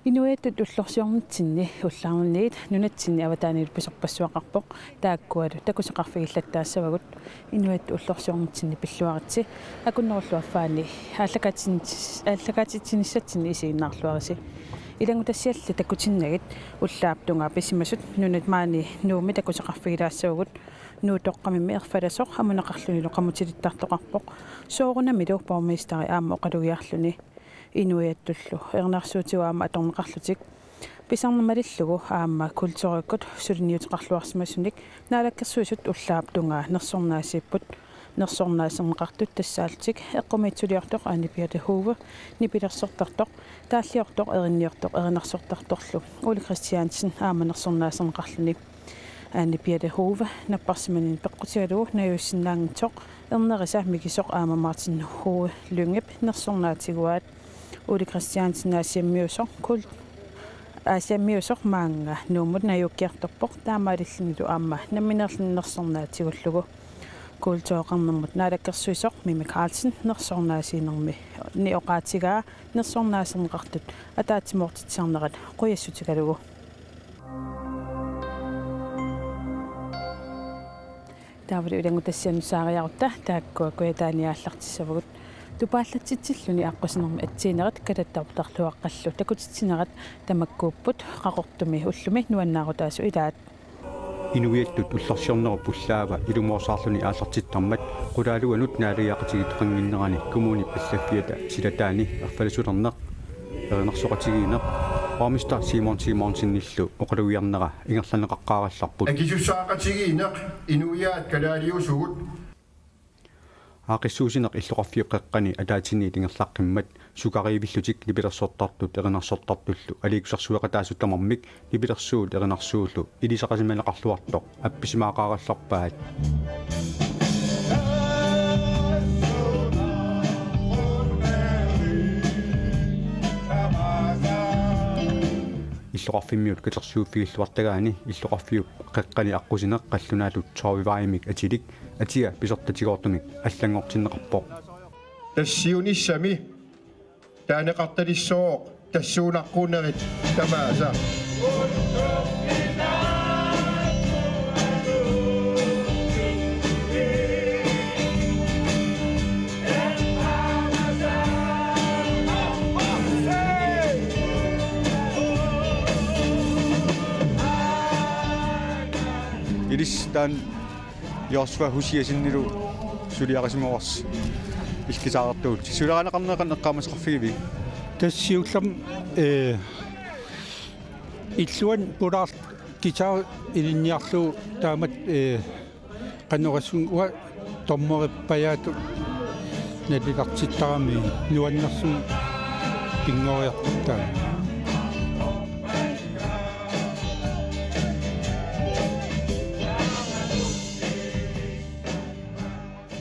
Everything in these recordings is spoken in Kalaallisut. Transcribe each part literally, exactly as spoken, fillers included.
Inuiattut ullorsiornitsinni ullaarnaniit nunatsinni avataaniillu pisorpassuaqarpoq, taakkualu takuseqarfigillattaassavagut. Inuiattut ullorsiornitsinni pilluaritsi akunnerullu affaani aallakaatitsin-, aallakaatitsinissatsinni isiginnaarluarisi. Ilanngutassialli takutinnagit ullaap tungaa pisimasut nunat maani Nuummi takuseqarfigilaassavagut. Nuuttoqqamimmi erfalasoq amuneqarlunilu qamutilittartoqarpoq, soorunamilu borgmesteri aamma oqalugiarluni. Inuiattullu erinarsuutigut aamma atorneqarlutik pisarneq malillugu aamma kulturikkut suliniuteqarluarsimasunik Naalakkersuisut ullaap tungaa nersornaasiipput. Nersornaaserneqartut tassaallutik eqqumiitsuliortoq Anne Birthe Hove nipilersortartoq, taalliortoq erinniortoq erinarsortartorlu Ole Christiansen aamma nersornaaserneqarluni. Anne Birthe Hove napparsimanini peqqutigalugu najussinnaanngitsoq ernerisa mikisoq aamma Martin H. Lyngep nersornaatiguaat. Ole Christiansen Aasiammiusoq kul-, Aasiammiusoq maanga Nuummut najuukkiartorpoq, taamaalillunilu aamma nammineerluni nersornaatigullugu. Kultureqarnermut naalakkersuisoq Mimi Karlsen nersornaasiinermi ni oqaatigaa nersornaaserneqartut ataatsimoortitsisarnerat qujassutigalugu. Taavalu ilanngutassiannut saariarutta taakkua kujataani aallartissavagut. Tupaallatsitsilluni aqqusinermi atsiinerat kalattoortarluaqqallu takutitsinerat tamakkuupput, Qaqortumi ullumi nuannaarutaasut ilaat. Inuiattut ullorsiornerup ullaava ilumoorsaarluni aallartittarmat qulaaluanut naalagiaqatigiittoqannginnerani kommunip allaffiata silataani erfalasulerneq, erinarsoqatigiinneq, borgmester Simon Simonsenillu oqalugiarnera ingerlanneqaqqaarallarput. Akisussaaqatigiinneq inuiaat kalaaliusugut. Aaqqissuussineq illoqarfiup qeqqani ataatsimiinneq ingerlaqqimmat sukariivillutik nipilersortartut erinarsortartullu aliikkusersueqataasut tamarmik nipilersuut erinarsuullu ilisaqasimaneqarluartoq appisimaaqaarallarpaat. Illoqarfimmiut katersuuffigilluartagaanni illoqarfiup qeqqani aqqusineq qallunaatut tolv vejimik atilik atia pisortatigoortumik allanngortinneqarpoq. Tassa siunissami taaneqartalissaaq tassuunaqquunerit tamaasa. Ilissi taanna Joshua Hosiassennilu suliarisimavarsi ilkisaartuut. Suliarineqarneq qanoq eqqaamasaqarfigiviuk? Tassa siullermik, eh, illuanni pulaartoq guitar ilinniarlugu taamatut, eh, qanoq oqassuunga, uanga dommerippajaatut nalilertittarami nuannersumik pinngoriartortaa.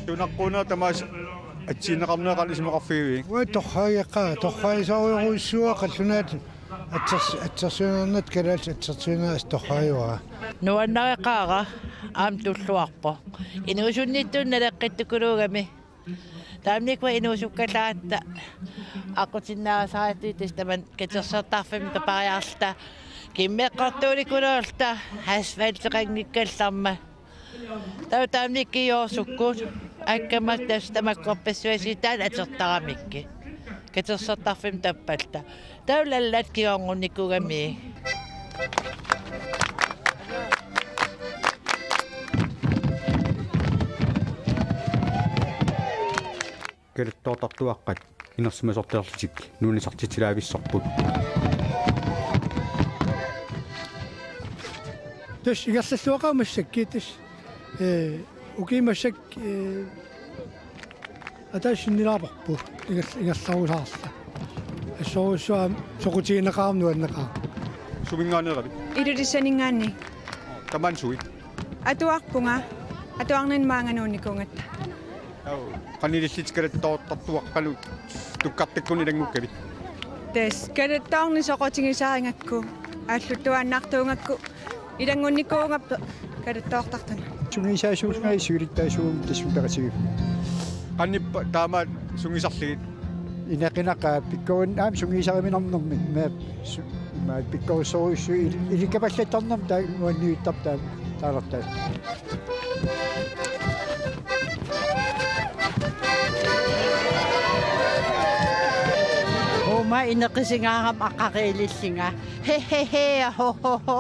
Tunaqquuna tamaasa atsiinneqarneq qanoq isumaqarfigiviuk? Uanga torraageqaara, torraagisorujussuuara qallunaatut atsers-, atsersuinermut kalaallisut atsersuinerat torraagiuara. Nuannareqaara aamma tulluarpoq. Inuusunniittunik naleqqittukuluugami. Taamanikkut inuusukkalaarluta aqqusinnaasaratittas taman katersortarfimmi papariarluta kimmeqqortuulikuluulluta asfalteqanngikkallarmat. Taava taamanikkut kioorsukkut akkammat tassa tamakkorpassuit taanna atortaramikkit. Katersortarfimmi tappalluta. Taava allaat kingornunnikuugami. Kalattoortartuaqqat inersimasortalerlutik nuannisartitsilaavissorput. Tassa ingerlalluaqaaq massakkut tassa. Ee, ukiut massakkut, ee, ataaseq sinnilaavarput inger-, ingerlarusaarluta. Assorujussuaq soqutigineqarami nuanneqaaq. Suminngaanneeravit? Ilulissaninngaanniit. Tamaani sui? Atuarpunga, atuarninni maanga nuunnikuugatta. Au, qanoq ilillutit kalattoortartuaqqanut tukkartakkunni ilanngukkavit? Tassa kalattoorneq soqutigisarigakku, aalluttuaannartuugakku, ilanngunnikuugakku kalattoortartunut. Sungiusaasuullunga siulittaasuugutta tassunga peqatigiipput. Qanoq ippa taamaat sungiusarligit? Ineqinaq pikkorinnermi sungiusariminarnermi, ma su-, ma pikkorissorujussuit il-, ilikkapallattarnermi taava nuanniittarput taava taalertaa. Uuma ineqisingaarama aqarilillunga. He, he, he, ho, ho, ho.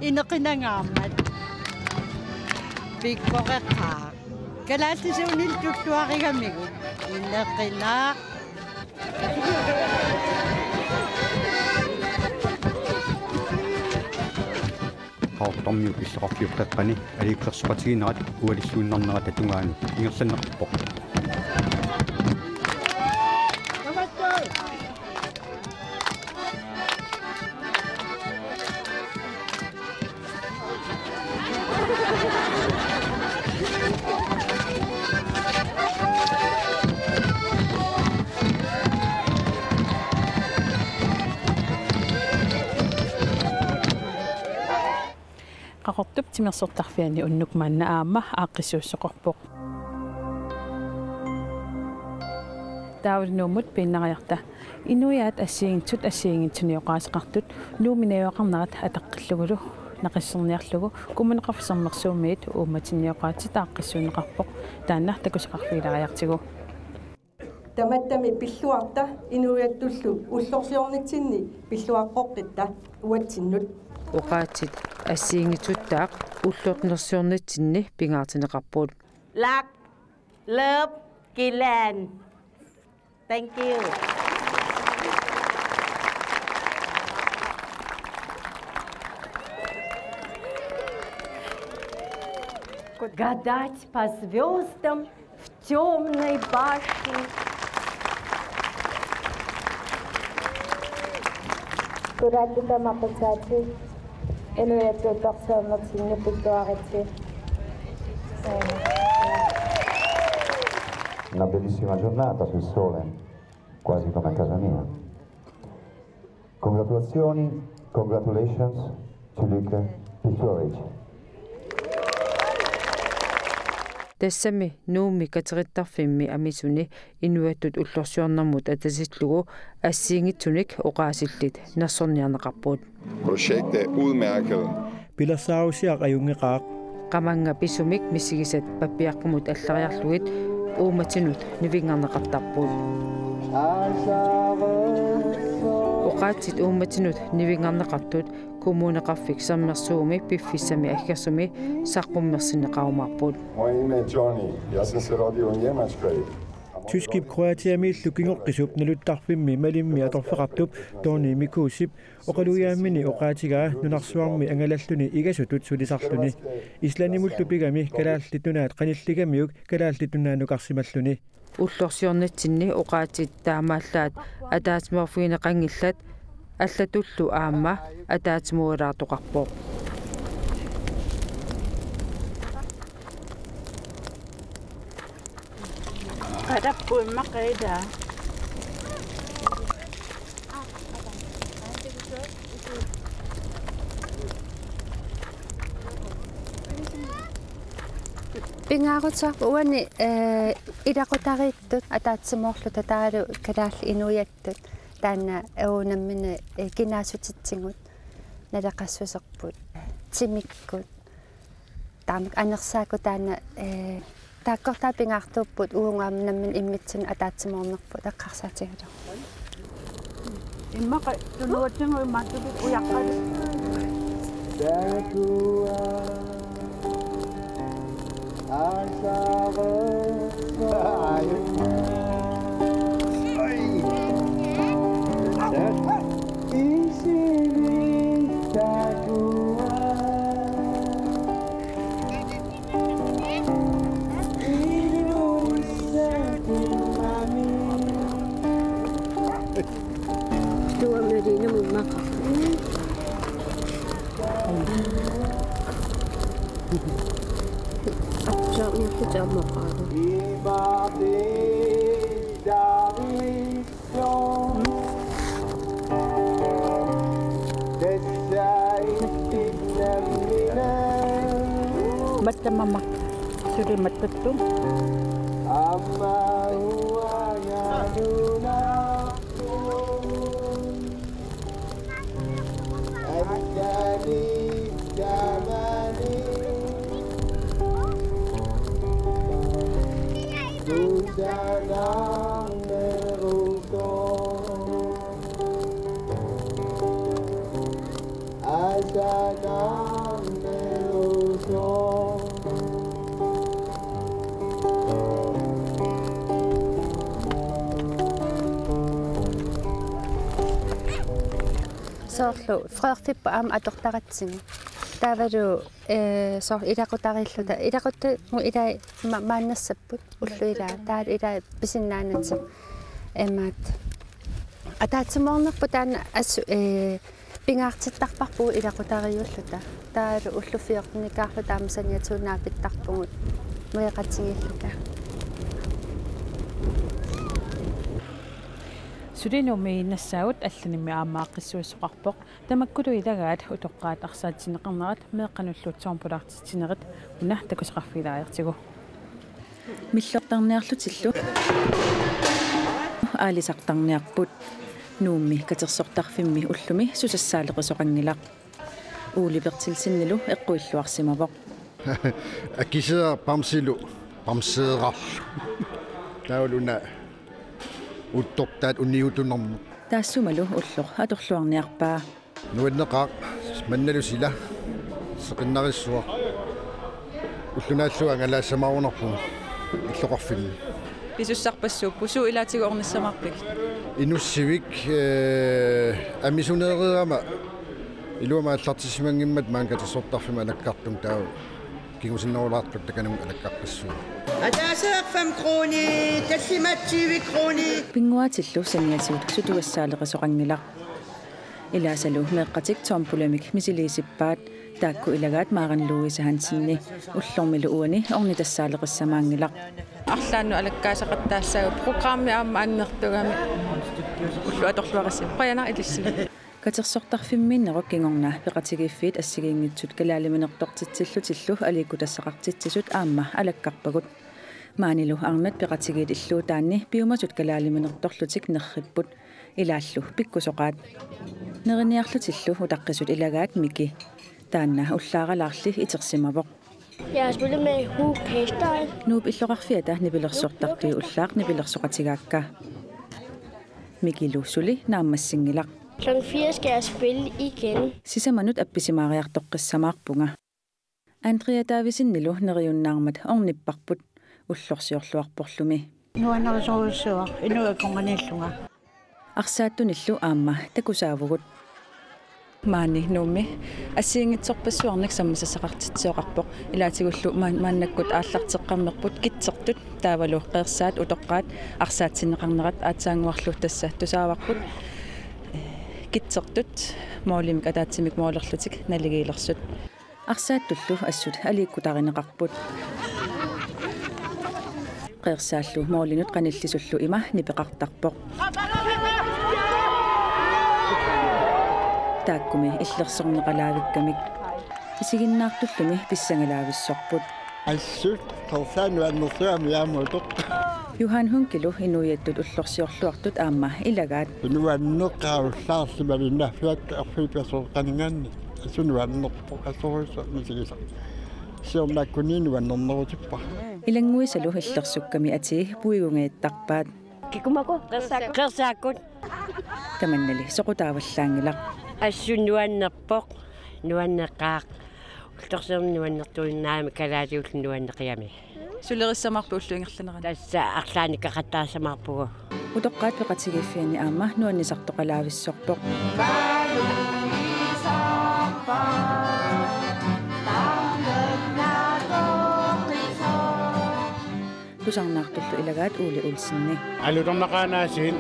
Ineqinangaarmat. Pikkoreqaaq. Kalaallisuunillu tulluarigamiuk. Ineqinaq. Qaqortormiut illoqarfiup qeqqani aliikkusersoqatigiinnerat ualilluinnarnerata tungaanut ingerlanneqarpoq. Qaqortup timersortarfiani unnuk manna aamma aaqqissuussoqarpoq. Taavalu Nuummut piinnariarta. Inuiaat assigiinngitsut assigiinngitsunik oqaaseqartut Nuummi najugaqarnerat ataqqillugulu naqisserniarlugu Kommuneqarfik Sermersuumiit uummatinnik oqaatsit aaqqissuunneqarpoq, taanna takusaqarfigilaariartigu. Tamattami pilluarta inuiattullu ullorsiornitsinni pilluaqqoqqitta uatsinnut. Oqaatsit assigiinngitsuttaaq ullorsiornitsinni pingaartinneqarput. Lak, love, kilan. Thank you. Гадать по звёздам в тёмной башне. Kalaallit tamakku taakku inuiattut ullorsiornitsinni pilluaritsi. Una bellissima giornata sul sole, quasi come a casa mia. Congratulazioni, congratulations, Chilika Pisuarich. Tassami Nuummi katerittarfimmi amisuni inuiattut ullorsiornermut atatillugu assigiinngitsunik oqaasillit nersorniarneqarput. Projektet er udmærket. Pilersaarusiaq ajunngeqaaq. Qamannga pisumik misigisat pappiaqqamut allariarlugit uummatinut nivinngarneqartarput. Oqaatsit uummatinut nivinngarneqartut Kommuneqarfik Sermersuumi piffissami aggersumi saqqummersinneqarumaarput. Moin, Johnny. Jeg synes, det rådte jo en hjemmestreg. Tyskip Kroatiamiillu kingoqqisup naluttarfimmi Malimmi atorfeqartup Toni Mikuusip oqalugiaammini oqaatigaa nunarsuarmi angalalluni igasutut sulisarluni. Islandimullu pigami Kalaallit Nunaat qanilligamiuk Kalaallit Nunaannukarsimalluni. Ullorsiornitsinni oqaatsit taamaallaat ataatsimoorfigineqanngillat, allatullu aamma ataatsimuulaartoqarpoq. Qatappu immaqa ila. Pingaaruteqarpoq uani, eh, ilaqutariittut ataatsimoorluta taavalu kalaallit inuiattut taanna uagut nammineq, eh, kinaassutsitsigut naleqassuserput timikkut. Taama anersaakkut taanna, eh, taakkortaa pingaartuupput uagut aamma nammineq immitsinnut ataatsimoornerput eqqarsaatigalugu. Immaqa tunuatsinnguit imaattut ujaqqat. Tuameriinamut immaqa. Artusaarniarluta aamma oqaavaa. Mattamama. Suli mattattu. Soorlu freerfipput aamma atortaratsigu. Taavalu, eh, soorlu ilaqutariilluta. Ilaquttamut ilai ma-, maannassapput ullut ilaat. Taava ilai pisinnaanatik. Imaat. Ataatsimoornerput taanna assut, eh, pingaartittarparput ilaqutariiulluta. Taavalu ullut fjortenikaarluta aamma saniatigut naapittarpugut meeqqatigiilluta. Suli Nuummiinnassaagut allanimmi aamma aaqqissuissoqarpoq. Tamakkulu ilagaat utoqqaat arsaatsinneqarnerat meeqqanullu tombolartitsinerit una takusaqarfigilaalertigu. Millortarniarlutillu aalisartarniarput. Nuummi katersortarfimmi ullumi susassaalerisoqanngilaq. Ole Berthelsenilu eqquilluarsimavoq. Akisera bamsilu, bamseerarlu. Taavalu una uttortaat uniutunermut. Taassumalu ulloq atorluarniarpaa. Nuanneqaaq, mannalu sila seqinnarissuaq. Ulloq naallugu angalaassamaarunarpugut illoqarfinni. Pisussarpassuupput, suut ilaatigut ornissamaarpigit? Inussivik, eh, amisuneereerama iluamik aallartissimanngimmat maani katersortarfimmi alakkartunga taava kingusinnerulaartut takanunga alakkarpassuugut. Ataaseq fem kroner, tallimat tyve kroner. Pinnguaatillu saniatigut sutugassaalerisoqanngilaq. Ilaasalu meeqqatik tombolamik misiliisippaat, taakku ilagaat Maren Louise Hansenip ullormilu uani ornitassaaleqissamaanngilaq. Arlaannut alakkaasaqattaassaagut programmi aamma annertugami. Ulloq atorluarisi. Qujanaq ilissi. Katersortarfimmiinnerup kingorna peqatigiiffiit assigiinngitsut kalaaliminertortitsillutillu aliikkutassaqartitsisut aamma alakkarpagut. Maanilu arnat peqatigiit illuutaanni piumasut kalaaliminertorlutik nerripput. Ilaallu pikkusoqaat. Neriniarlutillu utaqqisut ilagaat Miki. Taanna ullaaralaarli itersimavoq. Jeg har spillet med Who Can Style. Nuup illoqarfiata nipilersortartui ullaaq nipilersoqatigaakka. Mikilu suli naammassinngilaq. Klokken fire skal jeg spille igen. Sisamanut appisimaariartoqqissamaarpunga. Andrea Davidsenilu neriunnaarmat ornipparput ullorsiorluarporlumi. Nuannerisorujussuaq inuit akornanniillunga. Arsaattunillu aamma takusaavugut. Maani Nuummi assigiinngitsorpassuarnik sammisassaqartitsisoqarpoq. Ilaatigullu maan-, maannakkut aallarteqqammerput Kitsertut taavalu Qeersaat utoqqaat arsaatsinneqarnerat aatsaannguarlu tassa tusaavarput. Kitsertut målimik ataatsimik målerlutik naligiilersut. Arsaattullu assut aliikkutarineqarput. Qeersaallu målinut qanillisullu ima nipeqartarpoq. Taakkumi illersorneqalaavikkamik. Isiginnaartullumi pissangalaavissorput. Assut Qeersaat nuannersuugami aamma utoq. Johan Hunkilu inuiattut ullorsiorluartut aamma ilagaat. Nuanneqaaq ullaarsi malinnaaffia arfiipasoqaninngaanniit. Assut nuannerpoq assorujussuaq misigisaq. Siornaakkuni nuannernerutippara. Ilannguisalu illersukkami atii puigunngajattarpaat. Kikkumaku Qeersaakkut. Qeersaakkut. Tamannali soqutaavallaanngilaq. Assut nuannerpoq, nuanneqaaq. Ullorsiorneq nuannertuinnaami kalaaliullu nuanneqigami. Sulerissamaarpit ullup ingerlanerani? Tassa arlaannik qaqattaassamaarpugut. Utoqqaat peqatigiiffianni aamma nuannisartoqalaavissorpoq. Tusarnaartullu ilagaat Ole Olseni. Alutornaqaanaasiit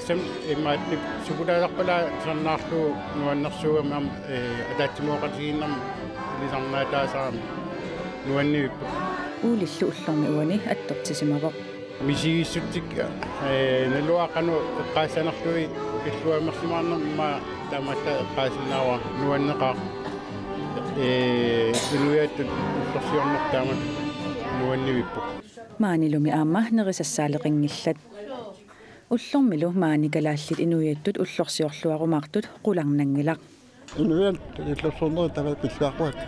sam imaattup sukulaasarpalaa tusarnaarlugu nuannersuugami aamma, eh, ataatsimooqatigiinnermik ilisarnaataasarami nuannivipput. Olellu ullormi uani attortissimavoq. Misigissutsikka, eh, naluara qanoq eqqaassanerlugit pillugu amerlimaarnermut immaqa taamaallaat eqqaasinnaavara nuanneqaaq, eh, inuiattut ullorsiorneq taamatut nuannivipput. Maanilumi aamma nerisassaaleqinngillat. Ullormilu maani kalaallit inuiattut ullorsiorluarumaartut qularnanngilaq. Inuiattut ullorsiornerit taava pilluaqquakka.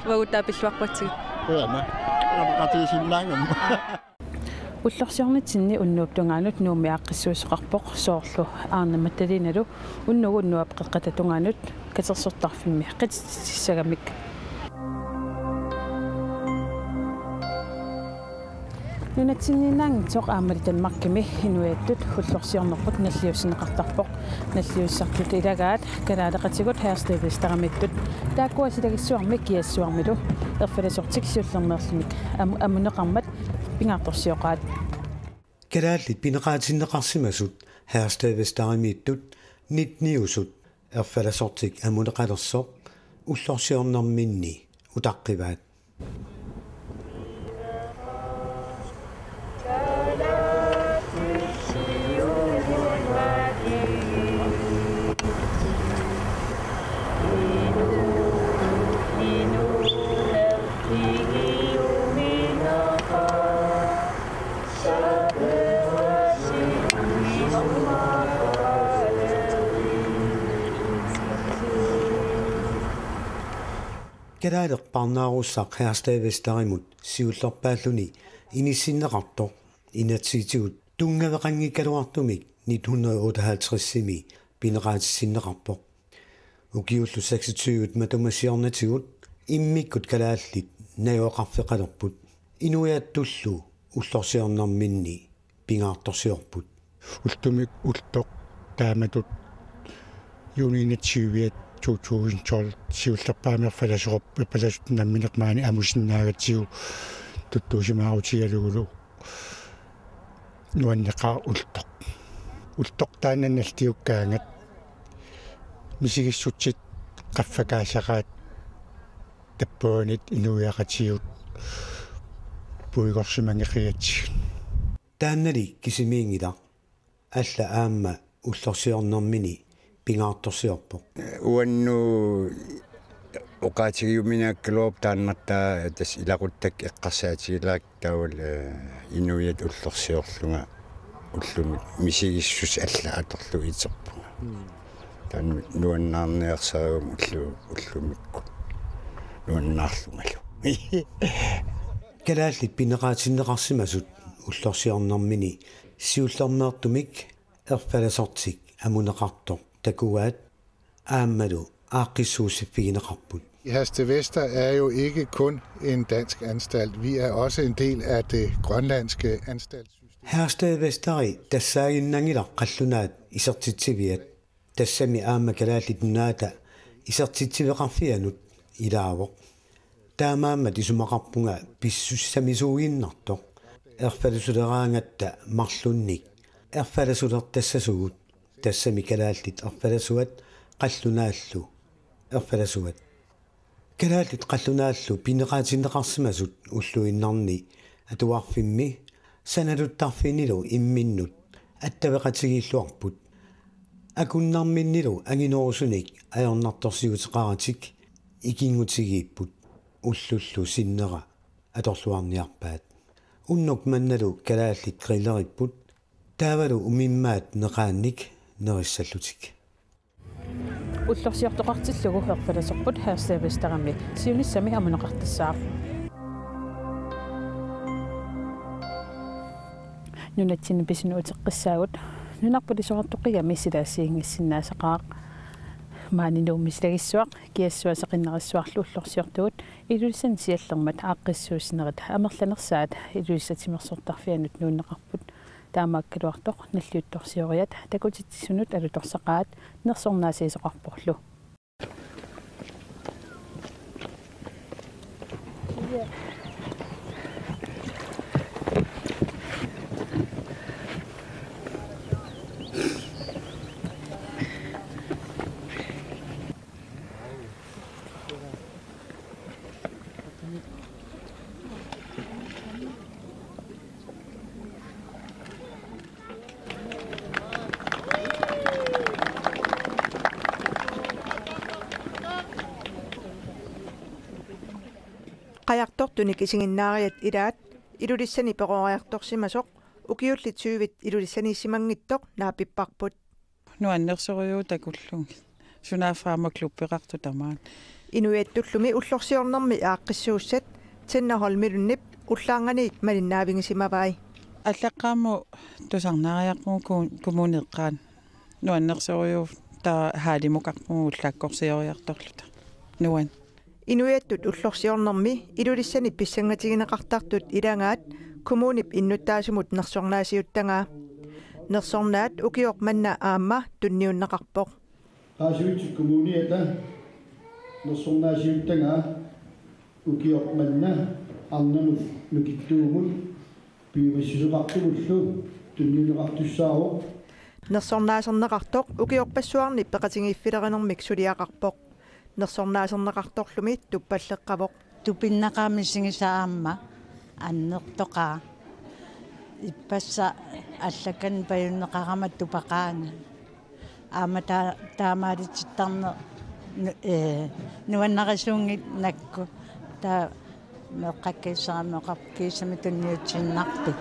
Uagut taava pilluaqquatsigit. Qujanaq. Qaqatigisinnaagama. Ullorsiornitsinni unnuup tungaanut Nuummi aaqqissuusseqarpoq, soorlu Arne Matalinalu unnugu unnuap qeqqata tungaanut katersortarfimmi qititsissagamik. Nunatsinniinnaanngitsoq aammali Danmarkimi inuiattut ullorsiornerput nalliussinneqartarpoq. Nalliussisartut ilagaat kalaaleqatigut Herstedvesterimiittut. Taakkua silagissuarmi Kiassuarmilu erfalasortik siullermeerluni am-, amuneqarmat pingaartorsioqaat. Kalaallit pineqaatinneqarsimasut Herstedvesterimiittut nitteniusut erfalasortik amuneqalersoq ullorsiornerminni utaqqivaat. Kalaaleq parnaarussaq Herstedvesterimut siullerpaalluni inissinneqartoq inatsisitigut tunngaveqanngikkaluartumik nitten hundrede og otteoghalvtredsimi pineqaatissinneqarpoq. Ukiullu seksogtyve matuma siornatigut immikkut kalaallit najugaqarfeqalerput. Inuiattullu ullorsiornerminni pingaartorsiorput. Ultumik ulloq taamatut juuni enogtyve to tusind tolv siullerpaamik erfalasoq-, erfalasortoq nammineq maani amusinnaagatsigu tuttuusimaarutigalugulu nuanneqaaq ulloq. Ulloq taanna nalliukkaangat misigissutsit qaffakaassaqaat tappavanit inuiaqatigiit puigorsimanngeqigatsigit. Taannali kisimiinngilaq, alla aamma ullorsiornermini pingaartorsiorpoq. Uannut oqaatigiuminaakkaluarpoq taannartaa tassa ilaquttakka eqqarsaatigilaarlugu taavalu, eh, inuiattut ullorsiorlunga ullumi misigissuseq alla atorlugu iterpunga. Mm. Taanna nuannaarniarsariguma ullu-, ullumikkut nuannaarlungalu. Kalaallit pineqaatinneqarsimasut ullorsiornermini siullermeertumik erfalasortik amuneqartoq takugaat aammalu aaqqissuussiffigineqarput. Herstedvester er jo ikke kun en dansk anstalt. Vi er også en del af det grønlandske anstaltssystem. Herstedvesteri tassaaginnanngilaq qallunaat isertitsiviat. Tassami aamma Kalaallit Nunaata isertitsiveqarfianut ilaavoq. Taamaammat isumaqarpunga pissusissamisuuginnartoq erfalasuleraangatta marlunnik erfalasulertassasugut, tassami kalaallit erfalasuat qallunaallu erfalasuat. Kalaallit qallunaallu pineqaatinneqarsimasut ulluinnarni atuarfimmi sanaluttarfinnilu imminnut attaveqatigiilluarput. Akunnarminnilu anginerusunik ajornartorsiuteqaratik ikinngutigiipput, ullullu sinnera atorluarniarpaat. Unnuk mannalu kalaallit grilleripput, taavalu umimmaat neqaannik nerissallutik. Ullorsiortoqartillugu erfalasorput Herstedvesterimi siunissami amuneqartassaaq. Nunatsinni pisunut uteqqissaagut nunarput isorartoqqigami sila assigiinngissinnaasaqaaq. Maani Nuummi silagissuaq Kiassuaq seqinnerissuarlu ullorsiortugut Ilulissani siallermat aaqqissuussinerit amerlanersaat Ilulissat timersortarfianut nuunneqarput. Taamaakkaluartoq nalliuttorsioriat takutitsisunut alutorsaqaat nersornaasiisoqarporlu. Qajartortunik isiginnaariat ilaat Ilulissani peroriartorsimasoq ukiullit tyvit Ilulissaniissimanngitsoq naapipparput. Nuannersorujuuvoq takullugit. Sunaaffa aamma klubbeqartoq tamaat. Inuiattullumi ullorsiornermi aaqqissuussat Tenna Holmlundip ullaarnganiit malinnaavigisimavai. Allaqqaammut tusarnaariarpugut ku-, kommuneqqaat nuannersorujuuvoq, taava haalimukarpugut ullakkorsioriartorluta. Nuan. Inuiattut ullorsiornermi Ilulissani pissangatigineqartartut ilagaat kommunip innuttaasumut nersornaasiuttagaa. Nersornaat ukioq manna aamma tunniunneqarpoq. Qaasuitsup Kommuniata nersornaasiuttagaa ukioq manna arnamut nukittuumut piumassuseqartumullu tunniunneqartussaavoq. Nersornaaserneqartoq ukiorpassuarni peqatigiiffilerinermik suliaqarpoq. Nersornaaserneqartorlumi tuppalleqqavoq. Tupinnaqaaq misigisaq aamma annertoqaaq. Ippassaq allakkanik pajunneqarama tupaqaanga. Aamma taa-, taamaalitittarneq nu-, ee, nuannarisuunngilaq nakku. Taava meeqqakkiissaramik oqarpoq kiisami tunniutiinnarpit.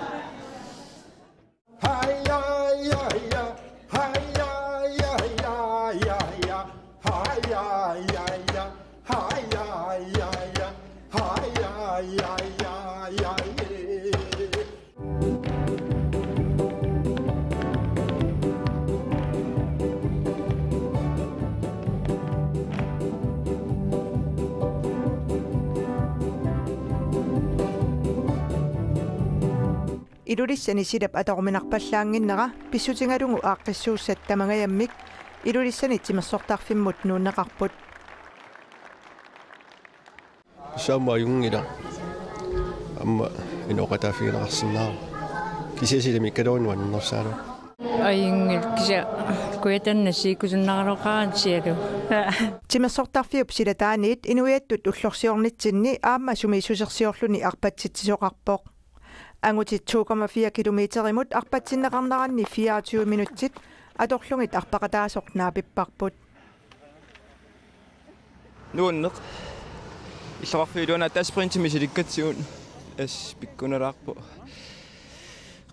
Ilulissani silap atoruminarpallaannginnera pissutigalugu aaqqissuussat tamangajammik Ilulissani timersortarfimmut nuunneqarput. Tassa aamma ajunngilaq. Aamma inooqataaffigineqarsinnaavoq. Kisianni silamiikkaluarluni nuannersaavoq. Ajunngilaq, kisianni kujatanna siikusunnaraluaqaanga kisianni. Timersortarfiup silataaniit inuiattut ullorsiornitsinni aamma sumiissusersiorluni arpatsitsisoqarpoq. Angutit to komma fire kilometerimut arpatsinneqarneranni fireogtyve minutsit atorlugit arpaqataasoq naapipparput. Nuanneq. Illoqarfiup iluani aatsaat sprintimik silikkatsigu. As pikkunalaarpoq.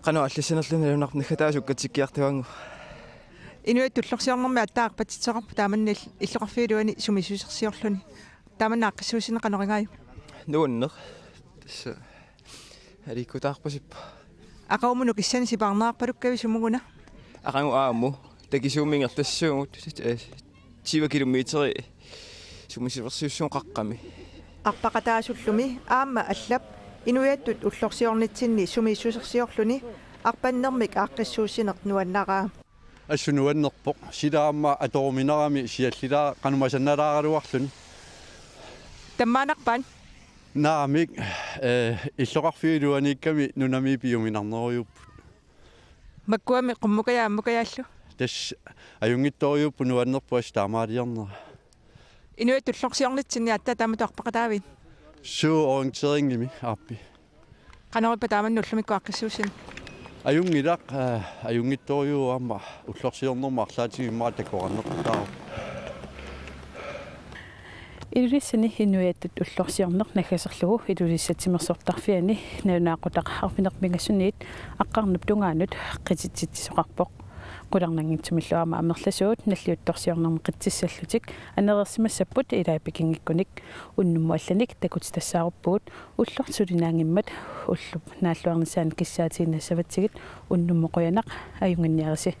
Qanoq allassanerluni nalunarpoq naggataasut katsikkiartuaanngu. Inuiattut ullorsiornermi aatsaat arpatsitsisoqarpoq taamanna ill-, illoqarfiup iluani sumiissusersiorluni. Taamanna aaqqissuussineq qanoq igaajuk? Nuanneq. Tassa aliikkutaarpasippoq. Aqagumut nukissanik sipaarneqarpalukkavit sumut una? Aqagu aamma. Takisuummi ingerlassuugut, eh, tyve kilometeri sumiissusersiussaagut qaqqami. Arpaqataasullumi aamma allap inuiattut ullorsiornitsinni sumiissusersiorluni arpannermik aaqqissuussineq nuannaraa. Assut nuannerpoq. Sila aamma atoruminarami siallilaaq qanoq masannalaaraluarluni. Tammaanarpaat? Naamik, eh, illoqarfiup iluaniikkami nunami piuminarnerujuupput. Makkuami qummukajaat ammukajaallu? Tassa ajunngitsorujuupput, nuannerpoq assut taamaaliornera. Inuiattut ullorsiornitsinni aatsaat taamatut arpaqataavit? Suu, orienteringimi aappi. Qanoq ippa taamanna ullumikkut aaqqissuussineq? Ajunngilaq, eh, ajunngitsorujuuvoq aamma ullorsiornermut arlaatigut immaqa takoranneqartarpoq. Ilulissani inuiattut ullorsiorneq naggaserlugu Ilulissat timersortarfiani nalunaaqutaq arfineq-pingasunniit aqqarnup tungaanut qititsitsisoqarpoq. Qularnanngitsumillu aamma amerlasuut nalliuttorsiornermi qitsissallutik anereersimassapput ilai pikinngikkunik. Unnummut allanik takutitassaaruppugut. Ullorsiorneq sulinaanngimmat ullup naalluarnissaanut kissaatiginnassavatsigit unnummut qujanaq, ajunnginniarisi.